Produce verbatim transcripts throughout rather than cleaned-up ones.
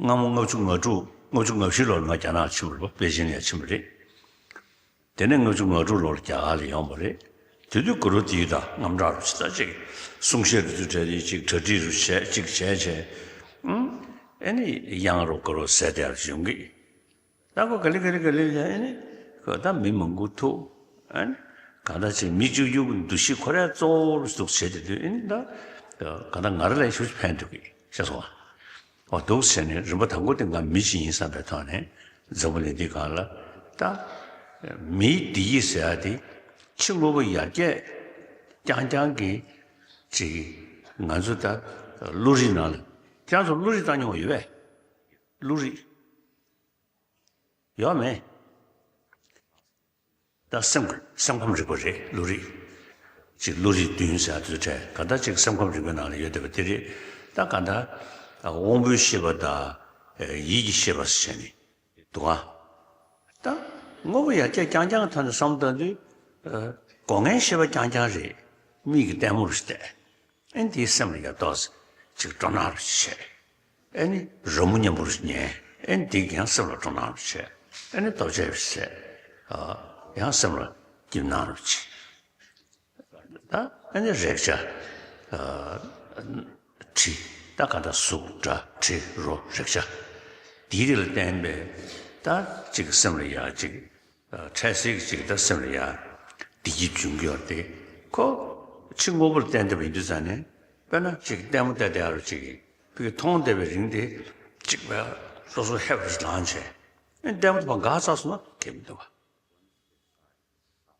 སྔ་མོ་ལྔ་བཅུ་ང་དྲུག་ལྔ་བཅུ་ང་བཞི་ལོར་ང་རྒྱ་ནག་ཕྱིན་པ་རེད་པ། པེ་ཅིན་ལ་ཕྱིན་པ་རེད། དེ་ནས་ལྔ་བཅུ་ང་དྲུག་ལོར་རྒྱ་གར་ལ་ཡོང་བ་རེད། དེ་དུས་དགུང་ལོ་དེའི་ད་དངངས་སྐྲག་རུ་ཆེ་ད་ཅིག་གསུང་བཤད་རུ་ཚུར་གྲ་རེ་ཅིག་གྲ་སྒྲིག་རུ་བྱས་ཅིག་བྱས་བྱས། ཨུམ། ཨེ་ནི་གཡང་རུ་དགུང་ལོ་ཟས་བསྡད་རུ་ཡོང་གི། ད་ཁོ་ག་ལེ་ག་ལེ་ག་ལེ་ཡ་ཨེ་ནི། ཁོ་ད་མི་མང་པོ་ཐུག་ཨེ་ནི། གང་ལྟར་ཅིག་མི་གཅིག་གྱུར་གྱི་འདུ་ཤེས་ཁོ་རང་གཙོ་བོར་འདུག་བྱས་ཏེ་དུས་ཨེ་ནི་ད། གང་ལྟར་ང་རང་ལ་ཤུགས་ཕན་ཐོགས་ཀྱི་ཤེས་སོང་བ། འོ་འདུག་བྱས་ནས་རིམ་པ་དང་པོ་དེ་ང་མི་ཅིག་ཡིན་བསམ་པའི་ཐོག་ནས་འཛམ་བུ་གླིང་འདི་སྒང་ལ་ད། མིའི་བདེ་སྐྱིད་ཟེར་ཡ་དེ་ཕྱི་དངོས་པོ་ཡར་རྒྱས་རྐྱང་རྐྱང་གི་ཅིག་ང་ཚོ་ད་བློ་རིག་ནང་ལ་ཁྱེད་རང་ཚོ་བློ་རིག་བཏང་མྱོང་བ་ཡོད་པས། བློ་རིག་ཡོད་མེད། ད་སེམས་སེམས་ཁམས་རིག་པ་རེད་བློ་རིག་ཅིག་བློ་རིག་བདུན་ཟེར་དུས་གྲས་ག་ད་ཅིག་སེམས་ཁམས་རིག་པའི་ནང་ལ་ཡོད་བསྡད་པ་དེ་རེད། ད་ག་ད་དབང་པོའི་ཤེས་པ་དང་ཡིད་ཀྱི་ཤེས་པ་ཟེར་ནས་འདུག་ཨ། ད་དངོས་པོ་ཡར་རྒྱས་རྐྱང་རྐྱང་གི་ཐོག་ནས་བསམ་བློ་བཏང་དུས་སྒོ་ལྔའི་ཤེས་པ་རྐྱང་རྐྱང་རེད། མིག་གིས་ལྟད་མོ་རུ་བལྟས། ཨེ་འདིའི་སེམས་ལ་ཡ་ཏོག་ཙམ་ཅིག་སྤྲོ་སྣང་རུ་བྱས། ཨེ་ནི་རོལ་མོ་མཉམ་པོ་རུ་ཉན། ཨེ་ནི་འདི་ཡང་སེམས་ལ་སྤྲོ་སྣང་རུ་བྱས། ཨེ་ནི་ལྟོ་ཆས་རུ་བྱས། ཨ་ཡང་སེམས་ལ་སྐྱིད་སྣང་རུ་བྱས། ད་ཨེ་ནི་རེག་བྱ། ཨ་དྲི། ད་ག་ད་གཟུགས་སྒྲ་དྲི་རོ་རེག་བྱ། འདིའི་རིགས་ལ་བརྟེན་པའི་ད་ཅིག་སེམས་ལ་ཡ་ཅིག་འཕྲལ་སེལ་གྱི་ཅིག་ད་སེམས་ལ་ཡ་བདེ་སྐྱིད་འབྱུང་གི་ཡོད་དེ། ཁོ་ཕྱི་དངོས་པོ་ལ་བརྟེན་བསྡད་པ་ཡིན་དུས་ཙང་ནས་དཔེར་ན་ཅིག་ལྟད་མོ་བལྟས་བསྡད་ཡ་རུ་ཅིག་ཕ་གི་མཐོང་བསྡད་པའི་རིང་དེ་ཅིག་བས་སོ་སོ་ཧེབ་རུ་ལངས་བྱས། ཨེ་ལྟད་མོ་དེ་ཕར་འགག་ཚར་སོང་ན་ཁེ་མི་འདུག་བ།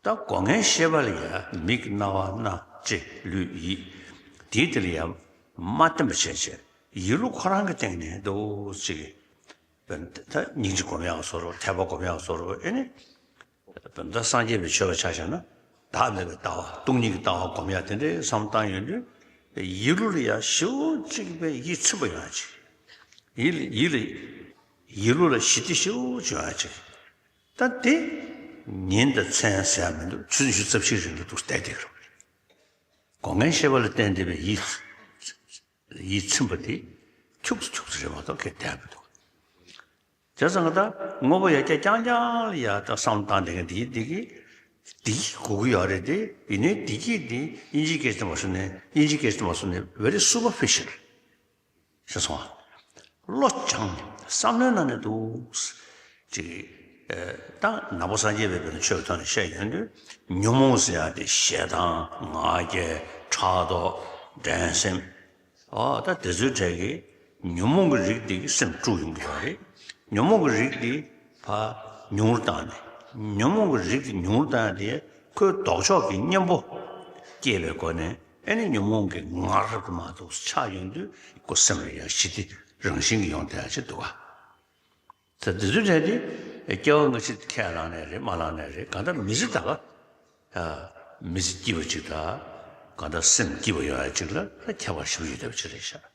ད་སྒོ་ལྔའི་ཤེས་པ་ལ་ཡ་མིག་རྣ་བ་སྣ་ལྕེ་ལུས་ཡིད་དེའི་དེ་ལ་ཡ་མ་བརྟེན་པ་བྱས་བྱས་ཡིད་བློ་ཁོ་རང་གི་སྟེང་ནས་འདུག་ཅིག་ད་སྙིང་རྗེ་སྒོམ་ཡག་བཟོ་འདྲ་ཐེག་པ་སྒོམ་ཡག་བཟོ་འདྲ་ཨེ་ནི། ད་སངས་རྒྱས་པའི་ཆོས་པ་ཆ་བཞག་ན་བདག་མེད་པའི་ལྟ་བ་སྟོང་ཉིད་ཀྱི་ལྟ་བ་སྒོམ་ཡག་དེ་འདྲའི་བསམ་བཏང་ཡོང་དུས་ཡིད་བློ་ལ་ཡ་ཞེ་པོ་ཅིག་པའི་ཡིད་ཚིམ་པ་ཡོང་ཡ་ཅིག་ཡིད་ལ་ཡིད་ལ་ཡིད་བློ་ལ་ཞི་བདེ་ཞེ་པོ་ཅིག་ཡོང་ཡ་ཅིག་ད་དེ་ཉིན་དང་མཚན་ཟེར་ཡ་མི་འདུག་ཆུ་ཚོད་ཉི་ཤུ་རྩ་བཞིའི་རིང་ལ་འདུག་བསྡད་བསྡད་ཀྱི་རེད། སྒོ་ལྔའི་ཤེས་པ་ལ་བརྟེན་བསྡད་པའི་ཡིད། ཡིད་ཚིམ་པ་དེ་ཁྱུག་ཙམ་ཁྱུག་ཙམ་རེད་མ་གཏོགས་གལ་ཏེ་མི་འདུག་བྱས་ཙང་ད་དངོས་པོ་ཡར་རྒྱས་རྐྱང་རྐྱང་ལ་ཡ་ད་བསམ་བཏང་བསྡད་མཁན་དེ་ཡིན་དེ་གི་བདེ་སྐྱིད་དགོས་ཀྱི་ཡོད་རེད་དེ། ཡིན་ནའི་བདེ་སྐྱིད་དེ་དབྱིན་ཇིའི་སྐད་ཆ་མ་སོང་ནས་དབྱིན་ཇིའི་སྐད་ཆ་མ་སོང་ནས་very superficial ཤེས་སོང་ཨ། བློ་སྦྱངས་བསམ་བློའི་ནང་ནས་འདུག་ཅིག་ད་ནང་པ་སངས་རྒྱས་པའི་བོད་ཆོས་ཐོག་ནས་བཤད་ཡོང་དུས་ཉོན་མོངས་ཟེར་ཡ་དེ་ཞེ་སྡང་ང་རྒྱལ་ཕྲག་དོག་འགྲན་སེམས། ཨོ་ད་དེ་ཚོའི་གྲས་ཀྱི་ཉོན་མོངས་ཀྱི་རིགས་དེ་གི་སེམས་དཀྲུག་ཡོང་གི་ཡོད་རེད། ཉོན་མོངས་ཀྱི་རིགས་དེ་ཕར་ཉུང་རུ་བཏང་ནས་ཉོན་མོངས་ཀྱི་རིགས་དེ་ཉུང་རུ་བཏང་ཡ་དེ་ཁོའི་ལྡོག་ཕྱོགས་ཀྱི་གཉེན་པོ་སྐྱེས་པའི་སྒོ་ནས་ཨེ་ནི་ཉོན་མོངས་ཀྱི་ངར་དུ་མ་གཏོགས་ཆགས་ཡོང་དུས་ཁོ་སེམས་ལ་ཡང་ཞི་བདེ་རང་བཞིན་གྱིས་ཡོང་བསྡད་ཡ་ཅིག་འདུག་ག་ད་འདི་ཚོའི་གྲས་དེ་སྐྱེ་བ་སྔ་ཕྱི་ཁས་བླངས་ནའི་རེད་མ་བླངས་ནའི་རེད། གང་ལྟར་མི་ཚེ་ད་ག་མི་ཚེ་སྐྱིད་པ་ཅིག་དང་གང་ལྟར་སེམས་སྐྱིད་པ་ཡོང་ཡ་ཅིག་ལ་ཁྱད་པར་ཞེ་པོ་ཡོད་བསྡད་པ་ཅིག་རེད་ཤག